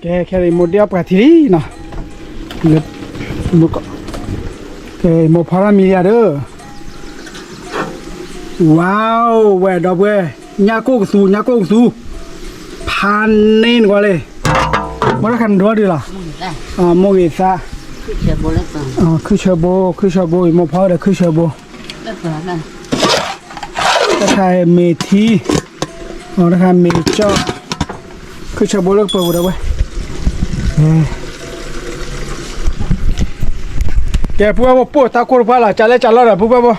ကဲ ခဲအံၤမိၢ်ဒ့အီၣ်ပှၤထံလံနီၤ, ကဲ မိၢ်ဖီထီၣ်မံၤလံဧါဒီး, ဝါအိၣ် ဝဲၢ်ဒီပုၢ်ဝဲၢ်, ညၣ်ကိၢ်ကသူ ညၣ်ကိၢ်ကသူ, ဖးန့ၢ်နကွၢ်လံ, မိၢ်တၢ်ခါနဒိဒုးလီၤ, မိၢ်ဂ့ၤသး, ခုၣ်ဆၢဘိ ခုၣ်ဆၢဘိအံၤ မိၢ်ဖီဒီးခုၣ်ဆၢဘိ တၢ်ခါမ့ၤထံ, တၢ်ခါမ့ၤကၠီၣ်, ခုၣ်ဆၢဘိလၢကပၢၤပူၤဒီးဝဲ, ကဲ ပုၢ်ဝဲၢ်ဖိ ပိၢ်တၢ်ကိၢ်တပှၢ်လီၤ ကလဲၤကလီဒီး ပုၢ်ဝဲၢ်ဖိ,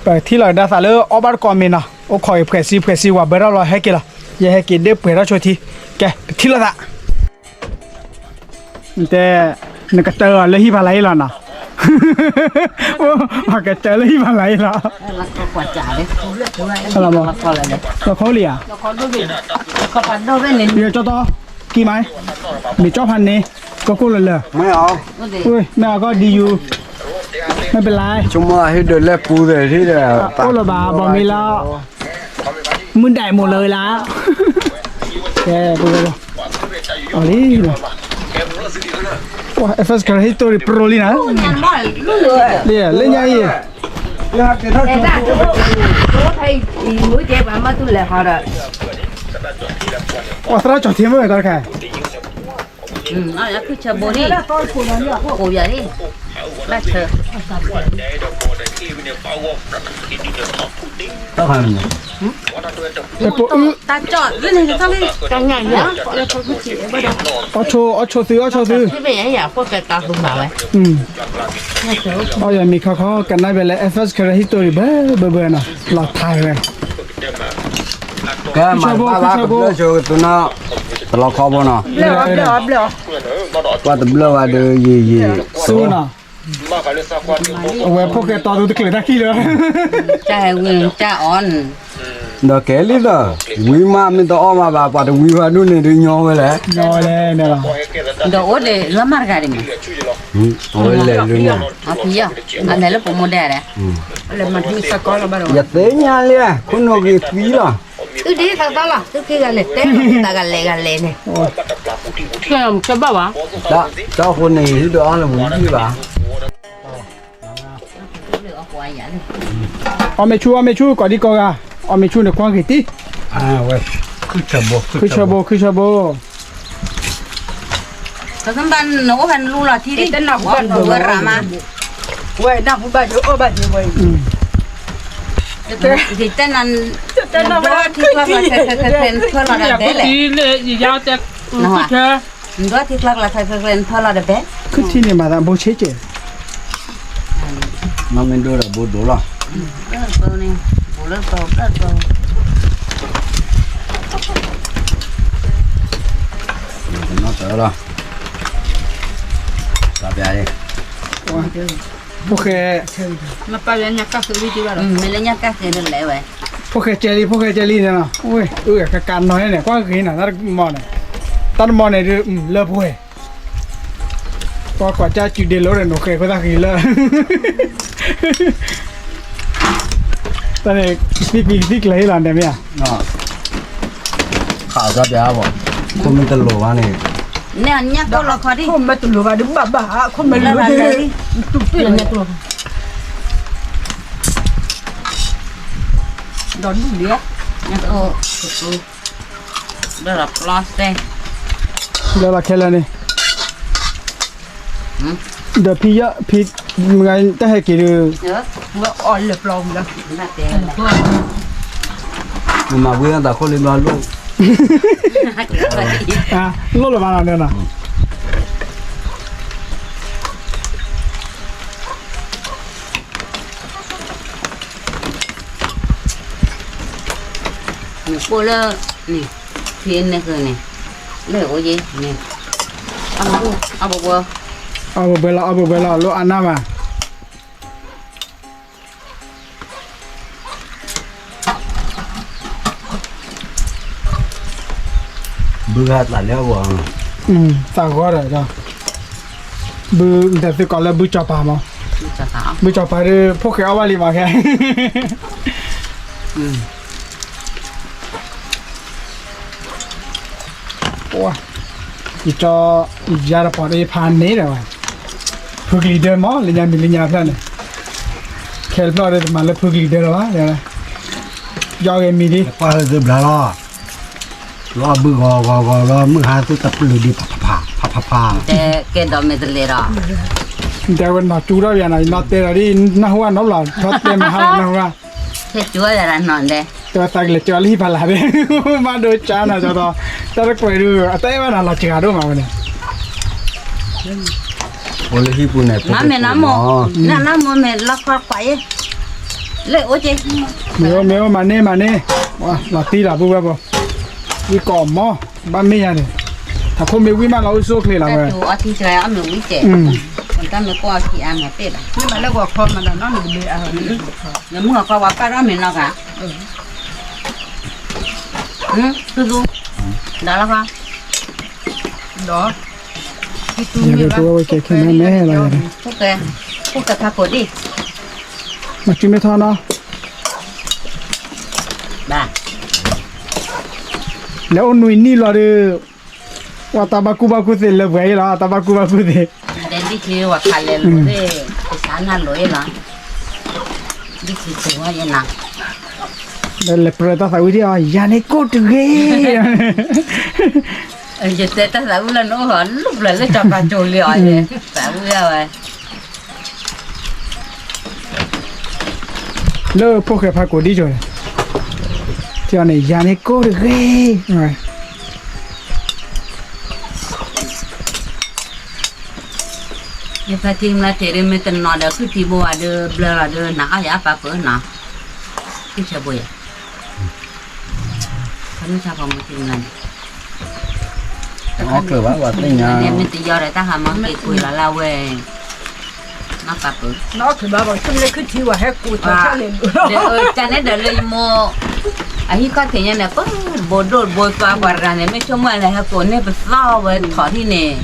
ပထံၣ်လီၤကဒါသးလၢအီၣ်ဘၣ်တကိးမ့ၤနီၤ, အိၣ်ခိးအံၤ ဖှဲးစံဖှဲးစံ ဝၤဘၢထီၣ်လီၤ ဟဲက့ၤလီၤ, ယဟဲက့ၤဒ့ပှဲၤထီၣ်ဆိထံ, ကဲ ပထံၣ်လိာ်သး တဲ, နကတၢၢ်အီၤလၢဟံၣ်ဖးလၢအံၤလီၤနီၤ, ပကတၢၢ်လၢဟံၣ်ဖးလၢအံၤလီၤ, လီၤခီလံဧါ, ကၠီတီ, ကံမါ, မ့ၢ်ကၠီဖးန့ၣ်, ကကိၢ်လၢလၢ, မ့ၢ်အီၤကီၢ်ဒံယူၤ, မ့ၢ်ပလၢ, အိၣ်လၢၤဘၣ် ဘီမ့ၤလီၤ, မုၢ်ဒၣ်မိၢ်လၢၤလၢ, ကဲ အီၤလံ, ဝါ F S Karen History Pro လံနၤ, လၢညါအံၤ, ပှၤသရၣ်ကၠီၤထံမ့ၢ်တၢ်တခါ, ခုၣ်ဆၢဘိလံ, ကိးယၤလံ, ဘၣ်ဆၢ, တၢ်ခါန့ၣ်, တၢ်ကၠီၣ်လၢန့ၣ်တၢ်လံ, တၢ်ညၣ်ညၣ်, အီၣ်ဆိသု အီၣ်ဆိသု, အီၣ်ယၤမ့ၤခီခီ ကနၣ်ဘၣ်လၢ F S Karen History ဘၢဘၢဘၢနီၤ, လီၤထါဝဲ, ကဲ မၤတဘၣ်ဘၣ် ကဘျၢၣ်ဆိကသူနီၤ, တလီၤခီဘိနီၤ, ပှၤတဘျၢၣ်ဘၣ်ဒီး ယံာ်ယံာ်, ဆူနီၤ, အဝဲဖိၣ်ဃဲတီဒိတချုးတၢ်ခံလၢ, တၢ်ဟဲဝံတၢ်အီၣ်န့ၣ်, ဒီးကဲလံဒီး, ဝံမးမ့ၢ်တအီၣ်မးဘၣ် ပှၤတဝံဘၣ်ဒိၣ်န့ၣ်ဒုးညီဝဲလဲၣ်, ညီဝဲလဲၣ်န့ၣ်လီၤ, ဒီးအိၣ်ဒီးလီၤမၢ်တဂၤဒံးမး, အဝဲလဲၤလၢညါ, အလဲၤလၢပမိၢ်ဒဲဒီး, ယသ့ၣ်ညါလံ, ခိၣ်နူာ်ဂ့ၤသံလီၤ, သုဒ်သိးသိးလီၤ သုခံဂၤန့ၣ် တဲလီၤသးဂၤလဲၤဂၤလဲၤန့ၣ်, ကဲဘၣ်ဘၣ်, တၢ်ဃိန့ၣ် ဟံၣ်တအီၣ်လၢမူဟံၣ်ဘၣ် အီၣ်မ့ၢ်ဆူၣ် အီၣ်မ့ၢ်ဆူၣ် ကိးဒံကိးဂၤ, အီၣ်မ့ၢ်ဆူၣ်န့ၣ် ကွၢ်က့ၤတံၢ်, ခုၣ်ဆၢဘိ ခုၣ်ဆၢဘိ, နအိၣ်ဖဲနလူလီၤထံဒံး, ဝဲရၤမး, ဝဲနၢ်ဟူဘၣ်ယအိၣ်ဘၣ်ယဝဲ, တဲနၤ, တဲနၤဝဲထံချီချီ ထဲထဲထဲထဲ နဖၢလီၤဒၣ်ဒဲလဲၣ်, နဒိးထံချီချီ ထဲထဲထဲ နဖၢလီၤဒၣ်ဘဲ, ခုၣ်ထံန့ၣ်မၤသးဘိဆ့ကဲၣ် နီၢ်မ့ၢ်ဒိၣ်ဒီးဘိဒိၣ်လီၤ, ဘိလၢပၢန့ၣ်, ဘိလၢပၢ, နီၢ်တၢ်လီၤ, တၢ်ပျၢ်လံ, ဖိၣ်ဃဲ, မ့ၢ်လၢညါကၣ်ဃ့ဒ်လဲၣ်ဝဲ, ဖိၣ်ဃဲကဲလံ ဖိၣ်ဃဲကဲလံန့ၣ်လီၤ, အကကးနီၢ်န့ၣ် ကွၢ်ဂ့ၤနီၤ တၢ်တမီၤန့ၣ်, တၢ်တမီၤန့ၣ်ဒုး လၢပှဲၤ ပှၤကွၢ်ကၢ်စုဒ့လိဒီး နိၣ်ဃဲၤခိၣ်သၣ်ဃံလၢ တၢ်န့ၣ် သံကွံာ်သံကျဲၤဟ့ၣ်လီၤန့ၣ်မ့ၢ်ဧါ, ခးအသးပျၢ်ဘၣ်, ခိၣ်မ့ၢ်တလိၤဘၣ်န့ၣ်, န့ၣ်ညၣ်ကိၢ်လီၤခီဒံး, ခိၣ်မ့ၢ်တလိၤဘၣ်ဒုးဘၣ်ဘၣ်, ခိၣ်မ့ၢ်လိၤဒုး, တူၢ်ပ့ၢ်လီၤညၣ်ကိၢ်, ဒီးဒူၣ်လံ, ညၣ်ကိၢ်, ဒီးပျီသဲ, ဒီးလီၤခဲလၢာ်န့ၣ်, ဒီးဖံယီၢ်ဖံ, တၢ်ဟဲက့ၤဒီး, အီၣ်လၢပျီဝံၤလီၤ, မၤဝံၤသးခိၣ်လံဘျီလိၣ်, လိၣ်လၢၤဘၣ်လီၤန့ၣ်လီၤ. နကိၢ်လၢန့ၣ်, ဖံန့ၣ်ဃုာ်န့ၣ်, လၢအိၣ်ယဲန့ၣ်, အဘဘွဲ, အဘဘွဲလီၤ အဘဘွဲလီၤ လိၣ်အါနၢ်ဘၣ်. ဘုဂၤသးလၢအဂီၢ်, သးဂီၤဒီး, ဘု, နသုကိးလၢဘုကၠီၤပၤမး, ဘုကၠီၤပၤဒီး ဖိၣ်ဃဲအီၣ်ဘၣ်လံမးခဲ, ပှၤ ယကၠီ ယယါတပှၤဒီးယဖးန့ၣ်ဒီးဝဲ, ဖုကလံၤဒၢမး လၢညါမံၤလၢညါဖျၢၣ်န့ၣ်, ခဲလၢာ်ဖျၢၣ်ဒီးတမၤလၢဖုကလံၤဒၢလီၤဘၣ်, ယီဂ့ၤမံၤဒ်, ပှၢ်သုဘျါလီၤ, လီၤဘုဂီၤဂီၤဂီၤလီၤ မုၢ်ဟါသုတပျုာ်ဒံး ဖးဖးဖး, ကဲဒီးမ့ၢ်တလဲၤဒီး, တဲဝဲနီၢ်ကၠူထီၣ်ယၤနီၤ ယနီၢ်တဲဒီးဒ် နၢ်ဟူဘၣ်နီတဘျီ ထီၣ်တဲမ့ၢ်ဟါလီၤနၢ်ဟူဘၣ် တဲဝဲသးကလဲၤကၠီလၢဟံၣ်ဖးလာ်ဒၣ်, ဘၣ်ဒိကၠီနီၤ ကၠီတီ, တၢ်တကွဲးဒုး အတအဲၣ်ဘၣ်နၤလီၤစှၤဒိၣ်မးဝဲန့ၣ်, အိၣ်လၢဟံၣ်ပူၤန့ၣ် နမ့ၢ်နမ့ၢ် နနမ့ၢ်မ့ၢ်လီၤခီခွါအံၤ, လၢအိၣ်က့ၤ, မ့ၢ်အိၣ်မ့ၢ်အိၣ် မၤန့ၢ် မၤန့ၢ်, လီၤတံၢ်လီၤ ပုၢ်ဝဲၢ်ဖိ, ဝံကိးမီၤ, ဘၣ်မ့ၢ်ယၤန့ၣ်, ထးခိၣ်မ့ၢ်ဝံၣ်မးလီၤ အိၣ်ဆူၣ်အိၣ်ချ့လီၤဝဲ, တၢ်တူၢ်အီထံတဂၤအီၣ်မ့ၢ်ဝံၣ်ကဲး, တၢ်မ့ၢ်ကိးအီထံအါမ့ၢ်တ့ၢ်ဘၣ်, မ့ၢ်မၤလၢဂီၤခီမၤဒီးနီတမံၤလၢအ, နမုၢ်ဂီၤခီဝဲပၢ်ထီၣ်မ့ၢ်နီၢ်ဂၤ, သူသူ, ဒီးလီၤခီ, ဒီး, ယကဝဲဝဲကဲခဲမဲမဲလီၤ, ဖိၣ်ဃဲဖးကိးဒံၣ်, မၤစုမ့ၢ်ထီၣ်နီၤ, ဘၣ်, လဲၤအိၣ်နွံနံၣ်လီၤဒီး, ဝဲတၢ်ဘၣ်ကူဘၣ်ကူသ့လၢပှဲၤအံၤလီၤ တၢ်ဘၣ်ကူဘၣ်ကူသ့, ဒ်ခံဝဲခးလဲၤလိာ်သ့ၣ်, ကစၢ်နၢ်လိာ်အံၤလီၤ, ဒ်ခံကဝဲယနၤ, ဒီးလဲၤပြၢတၢ်သးဝံၣ်ဒံးအီၤ ယၤန့ၣ်ကိၢ်တဂ့ၤ ယတဲတၢ်သးဝံၣ်လၢနအိၣ်ဟီ လူၢ်ဘျၢလၢစီၤပၤကၠိလံအီၤယဲ, သးဝံၣ်ဒၣ်ဝဲ, လၢဖိၣ်ဃဲဖးကိးဒံၣ်ကၠိန့ၣ်, ထံအီၤန့ၣ် ယၤန့ၣ်ကိၢ်တဂ့ၤ, ယဖဲထံမလၢတ့ၢ်ဒ်မ့ၢ်တနီၤဒီး ခုၣ်ထံဘိဝဲဒီး ဘျၢလီၤဒီး နၤအီၣ်ယၤအပာ်ပၢၢ်နီၤ, ခုၣ်ဆၢဘိယဲ, ဖဲမုၢ်ဆါဖီမုၢ်ထံမလၢန့ၣ် အီၣ်ချုးဘၣ်ပှၤသ့ၣ်ညါန့ၣ် မ့ၢ်တယီဒီးတၢ်ဟးမၤက့ၤကွံာ်လီၤလၢအဝဲ, နပာ်ပၢၢ်, နအီၣ်ချုးဘၣ်ပှၤ ခုၣ်မ့ၢ်လၢခုၣ်ထံဝဲဟဲကိးထီၣ်လဲၣ်, ကန့ၣ်ဒီးလၢယမိၢ်, အဟံၣ်ခီၣ်ထံးညါန့ၣ် ပဘိဒိၣ်ဘိသွါပှၤတဂၤန့ၣ် မ့ၢ်ဆိကမိၣ်လၢဟဲကိးန့ၢ်ပသီၣ်ဝဲထီၣ်ထံၣ်န့ၣ်,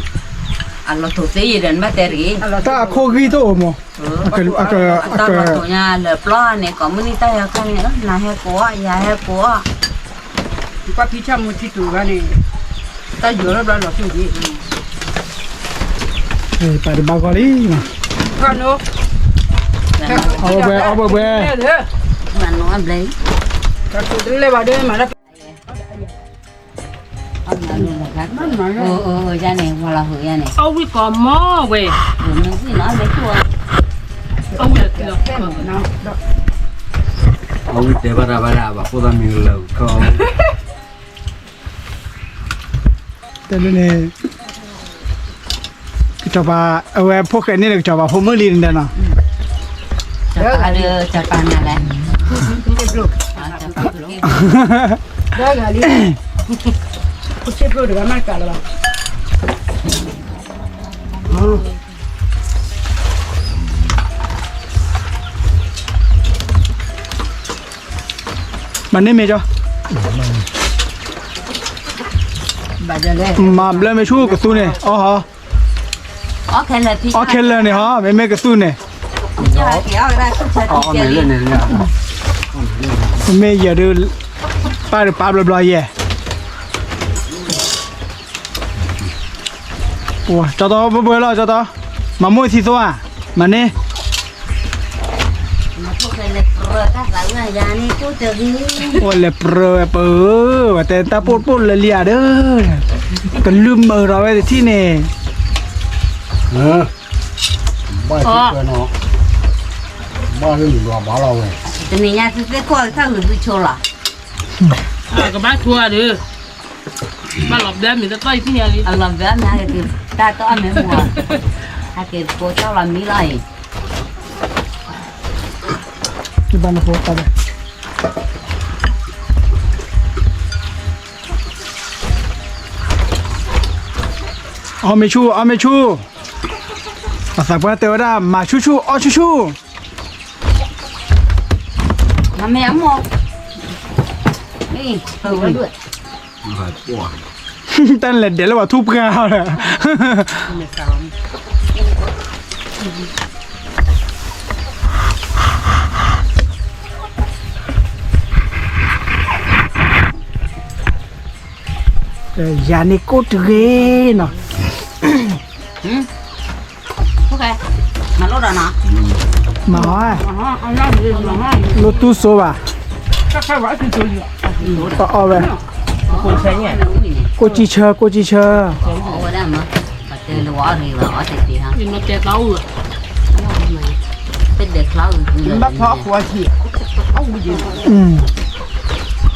အလီၤတိာ်သ့ယဲဒီးနဘၣ်တဲတဂ့ၤ, တၢ်အခိၣ်ဂံၢ်တအိၣ်မး, တၢ်လီၤတိာ်ညါလၢပျီန့ၣ် ကိးမုၢ်နံၤတၢ်ယၤခါန့ၣ် နၤဟဲကိးအီၣ် ယၤဟဲကိးအီၣ် ကွၢ်ဖံဆၣ်မူထံတူၤဂၤန့ၣ်, တၢ်ယိၤလၢဘျီလီၤဆူၣ်က့ၤ, ပာ်တဘၣ်ဂီၢ်လံ, အဝဲဘှဲ အီၣ်ဘှဲဘှဲ, တလဲၤဘၣ်ဒီးမၤတၢ်, ယၤန့ၣ် ဝၤလီၤဟိယၤန့ၣ်, အီၣ်ဝံၣ်ကိးမီၤဝဲ, အီၣ်ဝံၣ်လီၤ, အီၣ်ဝံၣ်တဲဘၣ်တၢ်ဘၣ်ဒၣ် ဘၣ်ဖိသၣ်မံၤလၢာ်ခီ တၢ်န့ၣ်, ကစီၤပၤ, အဝဲဖိၣ်ဃဲန့ၣ်ဒီး ကစီၤပၤဖိမုၣ်လံန့ၣ်နီၤ, ကစီၤပၤနၤလဲၣ်, ဒီးဂၤလံ, ဖိဆ့ဖျိတဂၤမ့ၢ်ကးလၢၤဘၣ် မၤန့ၢ်မ့ၢ်ကၠီ, မၤဘျၢမ့ၢ်ဆူၣ်ကသူန့ၣ် အီၣ်ဟီ, အီၣ်ခဲလၢာ်န့ၣ်ဟီ မ့မ့ၢ်ကသူန့ၣ်, မ့မ့ၢ်ယဲဒုး, ပၢ်ဒုးပာ်ဘျီဘျီယဲ ကၠီတီ ဘှဲဘှဲလီၤ ကၠီတီ, မၤမိၢ်သံသိဧါ, မၤန့ၢ်, အိၣ်လဲၤပြၢဝဲပၢၤ, ဝဲတဲတၢ်ပိၢ်ပိၢ်လၢလံဧါဒီး, ကလုၢ်မုာ်ဒီးဝဲတထံၣ်န့ၣ်, ဘၣ်လၢနဘၣ်လီၤဝဲ, တနံၤညါသုသ့ၣ်ခိၣ်တၢ်ဂုာ်သုဆိလီၤ, ကဘၣ်ဆိဒီး ဘၣ်လီၤဘျၢမ့ၢ်တတီၢ်အံၤသ့ၣ်ညါလံ, အလီၤဘျၢမ့ၢ်ဟဲက့ၤတၢ်တီၢ်အမ့ၢ်မူ, ဟဲက့ၤကိးတီၢ်လီၤမံလီၤအံၤ, ယဘၣ်နဖိတၢ်ဘၣ်, အီၣ်မ့ၢ်ဆူၣ် အီၣ်မ့ၢ်ဆူၣ်, အသးပှၢ်တဲဝဲဒၣ် မၤဆူၣ်ဆူၣ် အီၣ်ဆူၣ်ဆူၣ် တၢ်လဲၤဒဲးလၢပှၤထူၣ်ပှၢ်လီၤ, ယၤန့ၣ်ကိၣ်တဂ့ၤနီၤ, မၤ, လိၣ်တူၢ်စိဘၣ်, တအီၣ်ဝဲ, ကိၣ်ကံၢ်ဆၢ ကိၣ်ကံၢ်ဆၢ, ဖိၣ်ဃဲ, ဖိၣ်ဃဲထံအီၣ်မီၢ်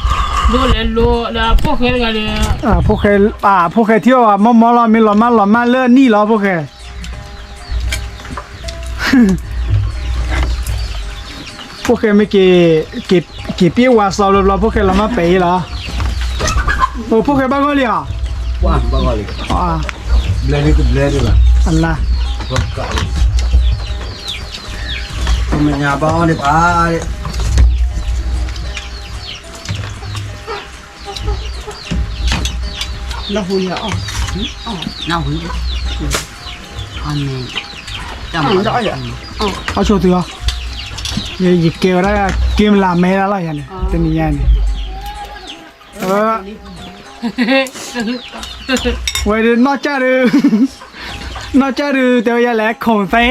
မီၢ်လီၤ မ့ၢ်လီၤမၢ်လီၤမၢ်လၢနံၣ်လီၤ ဖိၣ်ဃဲ ဖိၣ်ဃဲမ့ၢ်က့ၤ, က့ၤပျ့ၢ်ဝါစီဘျီဘျီ ဖိၣ်ဃဲလီၤမၢ်ပဲာ်အံၤလီၤ, ဖိၣ်ဃဲဘၣ်ဂီၢ်လံဧါ, ဘျဲၣ်, အဆိသုဧါ, ယကဲဝဲဒၣ် က့မလးမဲဒၣ်လီၤယၤန့ၣ် တနံၤညါန့ၣ်, ဝဲဒၣ်နီၢ်ကၢ်ဒုး, နီၢ်ကၢ်ဒုး တဲဝဲယၤလဲၣ် ခိၣ်သ့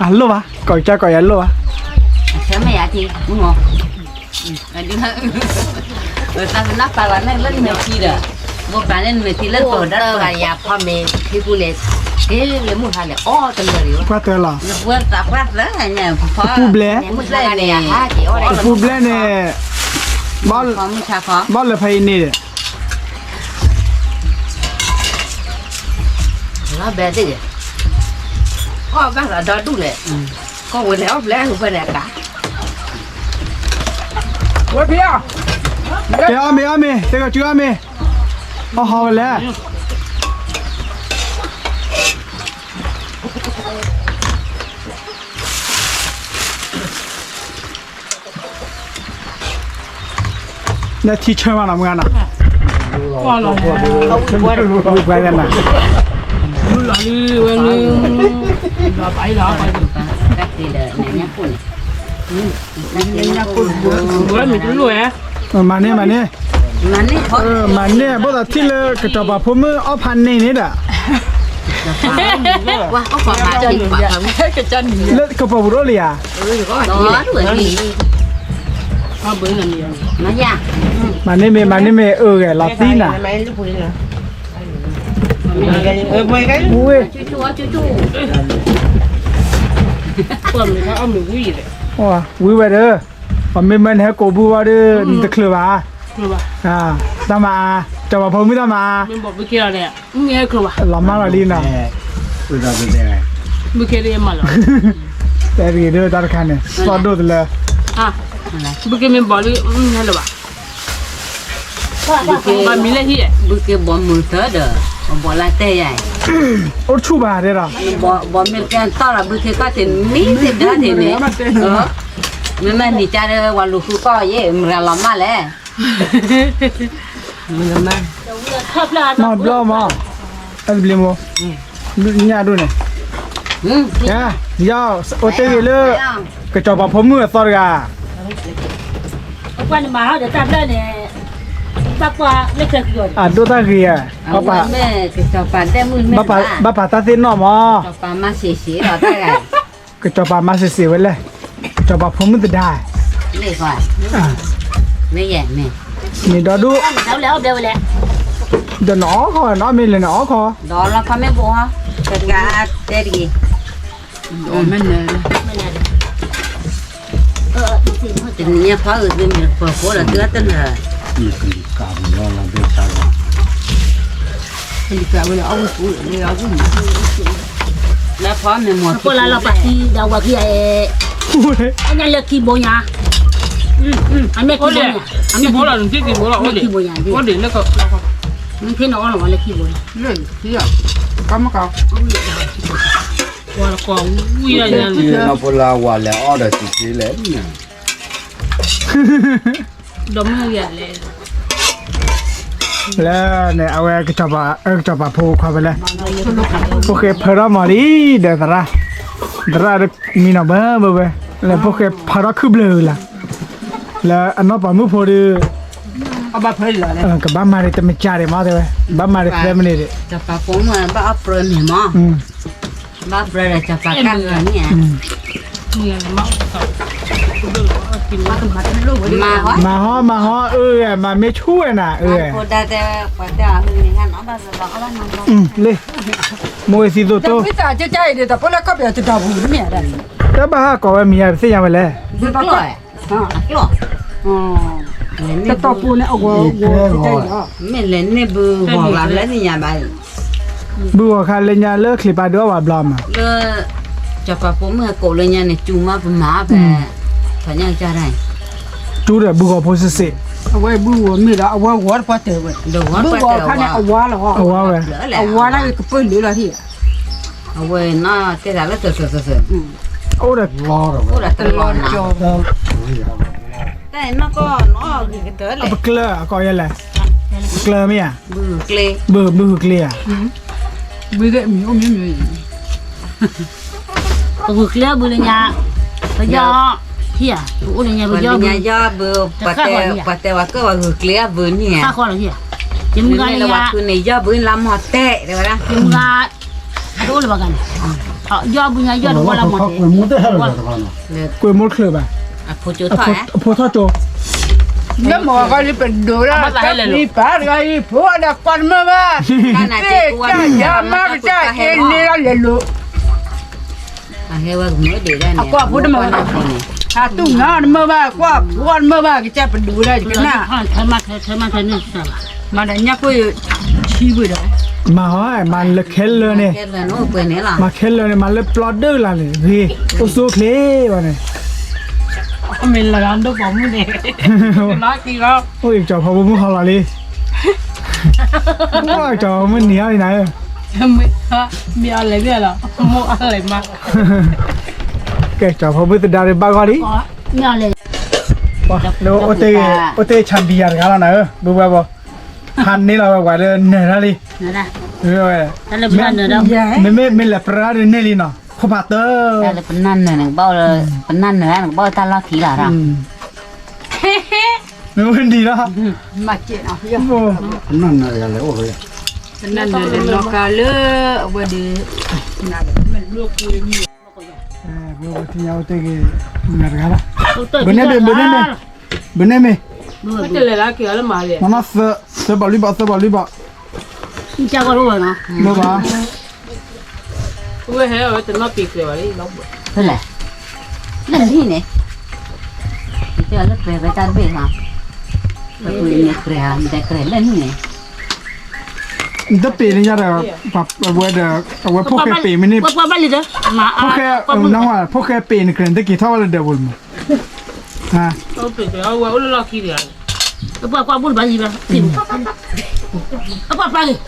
အလိၣ်ဘၣ် ကိးကၢ်ကိးယၤလိၣ်ဘၣ်, ဆၢမ့ၢ်ယၤထံ, သးသနၢ်ပာ်လီၤန့ၣ်လၢနမဲာ်ထံဒီး, မိၢ်ပာ်န့ၣ်နမဲာ်ထံလၢကီၢ်ဒၣ်တဂၤယၤဖီမ့ၤထံပူၤန့ၣ်, က့ၤလၢမုၢ်ဟါန့ၣ် အီၣ်တလၢာ်ဒံး, ပှၢ်တၢၢ်လီၤ, ပှၢ်သၢညါ, ပူၤဘျဲ, ပူၤဘျဲန့ၣ်, ဘၣ်လၢဖဲအံၤန့ၣ်ဒီး လီၤဘဲသ့ၣ်, အီၣ်ဘၣ်သးဒီဒူၣ်န့ၣ်, ကီၢ်ဝဲန့ၣ်အီၣ်ဘျဲဟူဖဲန့ၣ်အကါ, ဝဲဖံဧၢ, တဲအီၣ်မ့ၤအီၣ်မ့ၤ တဲကီးစုအီၣ်မ့ၤ, အီၣ်ဟီဝဲလဲၣ်. နထံဆၢမးနီၤ မုၢ်ဂၤနီၤ, ဝဲဒၣ်နီၤ, ဝဲမ့ၢ်တလိၣ်ဝဲ, မၤန့ၢ် မၤန့ၢ်, မၤန့ၢ် ဘၣ်သးထံၣ်လၢကစီၤပၤဖိမုၣ်အီၣ်ဖးန့ၢ်န့ၣ်ဒီး, လၢကပီၤပူၤတအိၣ်လံဧါ, မၤန့ၢ်မ့ၢ် မၤန့ၢ်မ့ၢ် အၢဂဲၤလီၤသံနၤ, ဝံၤဝဲဒီး, ပမ့ၢ်မၢနဟဲကိးဘုဝဲဒီး နတချုးဘၣ်, တၢ်မၤအါ, စီၤပၤဖိမုၣ်တၢ်မၤအါ, လီၤမၢ်လီၤလံနီၤ, တဲတဂ့ၤဒၣ်တၢ်တခါန့ၣ် သီၣ်ဒိၣ်တလၢ, ဘုက့မ့ၢ်ဘီလံ, ဘၣ်မံလၢဟံၣ်, ဘုက့ဘီမုာ်သၢဒီး, ဘီလၢတဲယၤ, အိၣ်ဆူၣ်ဘၣ်တဲဒီး, ဘီမ့ၢ်ကဲတီၢ်လီၤ ဘုက့ကီၢ်တမံၤတဒၢန့ၣ်, မ့မ့ၢ်နံၤကါဒီး ဝၤလူၤဃုကီၢ်ယဲၢ် မရၤလီၤမၢ်လဲၣ် မၤဘျီမး, အဲတဘျီမး, ညၣ်ဒိၣ်န့ၣ်, ယၤ, အိၣ်တ့ၢ်ဂ့ၤလၢ ကစီၤပၤဖိမုၣ်အသီတဂၤ, အဒိၣ်တၢ်ဂ့ၤဧါ, ဘၣ်ပာ်တၢ်သ့ၣ်နီၣ်မး ကစီၤပၤမၤစ့ၤစ့ၤဝဲလဲၣ်, ကစီၤပၤဖိမုၣ်သဒါ, မ့ၢ်ဒီဒူၣ်, ဒီးနအီၣ်ခီ, နအီၣ်မ့ၢ်လဲၣ်နအီၣ်ခီ, တနံၤညါဖးအုးသုမ့ၢ်ပှၤဖိဒီးသုအတနၢၤ, လၢဖီမ့ၢ်မီၢ် ပလၢလီၤပာ်သံဒီးဝဲခံဂၤ, အညါလၢခံဘိညါ, အမ့ၢ်ခံဘိညါ, အမ့ၢ်ခံဘိညါ, မ့ၢ်ဖဲနအီၣ်လီၤဝဲလၢခံဘိညါ, ပှၤလီၤကီဝံၤယၤညါန့ၣ်, ပလၢဝၤလဲၤအီၣ်ဒီးစံးက့လဲၣ် ဒီးမုၢ်ဂၤလဲၣ်, လၢန့ၣ် အဝဲကစီၤပၤဖိခွါဖဲလဲၣ်, ဖိၣ်ဃဲဖၢထီၣ်မီၤလံ, ဒီးသရၣ်, သရၣ်မံနီၤဘၢဘၢဝဲ, လၢဖိၣ်ဃဲဖၢထီၣ်ခုၣ်ဘျၢလၢ်, လၢအနီၢ်ပၤမုၣ်ဖိဒီး, ဘၣ်ဖဲလီၤလဲၣ်, ကဘၣ်မၤဒံးတမံၤကၢ်ဒံးမးတဲဝဲ, ဘၣ်မၤဒံးသၢမံးနံးဒံး, စီၤပၤဖိမုၣ်ဘၣ်အီၣ်ပြၢန့ၣ်မး, ဘၣ်ပြၢဒီးစီၤပၤကၢ်ဂၤန့ၣ်ဧါ, မၤဟီမၤဟီ အၢ မၤမ့ၢ်ဆူၣ်ဝဲနၤ အၢ, လံ, မိၢ်ဝဲသံသိးတိၢ်, တၢ်ဘၣ်ဟးကိးဝဲမံၤယါတသ့ၣ်ညါဝဲလဲၣ်, တၢ်ပိန့ၣ်အဂီၤ, မ့ၢ်လဲၤန့ၢ်ဘုဂီၤဘၣ်လၢသ့ၣ်ညါဘၣ်, ဘုဂီၤခါလၢညါလၢချံးပၤဒုးအီၣ်ဝဲဘျီမး, လၢ စီၤပၤဖိမုၣ်ဟဲကိးလၢညါန့ၣ် စူၤမးပမၤဖဲ, ဖဲညါကစၢ်ဒၣ်, စူၤဒီးဘုဂီၤဖိစ့ၢ်စ့ၢ်, အဝဲဘုဂီၤမ့ၢ်ဒီး အဝဲဂီၤတပှၢ်တၢၢ်ဝဲ, ဘုဂီၤခါန့ၣ်အဝါလီၤ, အဝါဝဲ, အဝါန့ၣ်ကပၢၢ်လၢလီၤဟံၣ်, အဝဲနီၢ်တဲတၢ်လၢသၢသၢသၢသၢ, အိၣ်ဒီး, အိၣ်ဒီးတလီၤနီၤ, တၢ်နီၢ်ကီၢ်နီၢ်ဂ့ၤကတၢၢ်လဲၣ်, အပကျၢၤအကိးယဲလဲၣ်, ပကျၢၤမ့ၢ်ဧါ, ဘု, ဘုဂုာ်ကျဲဧါ, ဘုဂုာ်ကျဲဘုလၢညါ, ပယီၤ, ဟံၣ်ဧါ, ပအိၣ်လၢညါပယီၤဘု, ပှၤတဲဝဲကၢၢ်ဝဲဂုာ်ကျဲအဘုန့ၣ်ဧါ, ယမုၢ်ဂၤလၢညါ, န့ၣ်ယီၤဘုလါမီၢ်တဲ, တဲဝဲဒၣ်, ယမုၢ်ဂၤ, တအိၣ်လၢၤဘၣ်ဂၤန့ၣ်, ယီၤဘုညါယီၤတဝီလါမီၢ်တဲ, ကွဲးမိၢ်ချၢးဘၣ်, အဖိထီၣ်ကၠိ, လၢမီၢ်ဂၤလံပဒိးလၢ, ပၢ်တဂၤအံၤ ဖိဒီးကွၢ်တမုာ်ဘၣ်, တၢ်ယၤမါကစၢ်က့ၤန့ၢ်လီၤလဲၤလိာ် အကွၢ်ဖိတမုာ်ဘၣ်, အတူၢ်နၤတမုာ်ဘၣ်, ကွၢ်ဖိတမုာ်ဘၣ်, ကစၢ်ပဒိးဒၣ်ကနၣ်, မၤဒီးညၣ်ကွၢ်ဆံဘၣ်ဒီး, မၤဟီ, မၤလၢခဲလၢာ်န့ၣ်, မၤခဲလၢာ်န့ၣ် မၤလၢပျီဒၢလၢ်န့ၣ် ဂ့ၤ, အိၣ်ဆိးချ့ဘၣ်န့ၣ်, မ့ၢ်လၢဒိၣ်ပိာ်မုၣ်န့ၣ်, အိၣ်ကၠီၤဖီဖိမုၣ်ဟီလီၤလံ, ကၠီၤဖီမုၣ်နံၤအီၤလံနၤဧၢ, မ့ၢ်အီၤလဲၣ်မ့ၢ်လီၤ, မိၢ်အီၤလဲၣ်မး, ကဲကၠီၤဖီမုၣ်သဒါဒီးဘၣ်ဂီၢ်လံ, အိၣ်တ့ၢ်ဆၣ်ဘံယၤတဂၤလီၤနၤဧၢ, ဘုဘၣ်ဘီ, ဟးန့ၢ်လီၤဝဲပှၤလၢနၢၤတၢ်လံ, မ့မ့ၢ်လဲၤပြၢဒီးန့ၢ်လံနီၤ, ခိၣ်ဖးတၢၢ်, ပနၢ်နၢၤနကဘၣ်, ပနၢ်နၢၤနကဘၣ်တၢ်လီၢ်ခံလီၤ, မ့ၢ်ဝဲနံၤလီၤ, ပနၢ်နၢၤလဲၤအိၣ်လၢ, ပနၢ်နၢၤလဲၤနီၢ်ကါလၢအဝဲဒီး, ဘုဘၣ်ထံညါအိၣ်တ့ၢ်ဂ့ၤ, နၤတဂၤလီၤ, ဘုန့ၣ်မ့ၢ်, ဘုန့ၣ်မ့ၢ်, ဘုန့ၣ်မ့ၢ်, မ့ၢ်သၢဘၣ်လွံၢ်ဘၣ်, သၢဘၣ်လွံၢ်ဘၣ်, မ့ၢ်ဘၣ် ဝဲဟဲဝဲတနီၣ်ပံၤကြၢးဘၣ်လံ, ဖဲလဲၣ်, လၢနဟံၣ်န့ၣ်, ယတဲလၢကြၢးဝဲတၢ်တဘ့ၣ်ဟါ, ပှၤပှ့ၤန့ၣ်ကြၢးဟါ, နတဲကြၢးလၢနဟံၣ်န့ၣ်, နတပ့ၤန့ၣ်ယၤဒီး, အဝဲဒီး, အဝဲဖိၣ်ဃဲပ့ၤမ့ၢ်န့ၣ်, ဖိၣ်ဃဲ, ဖိၣ်ဃဲပ့ၤန့ၣ် နကြၢးထီၣ်ဝဲလၢဒၢးပူၤမး, ပှၤကွၢ်ဘူၣ်တဘၣ်ယံၤဘၣ်, ပှၤပာ်ဂ့ၤ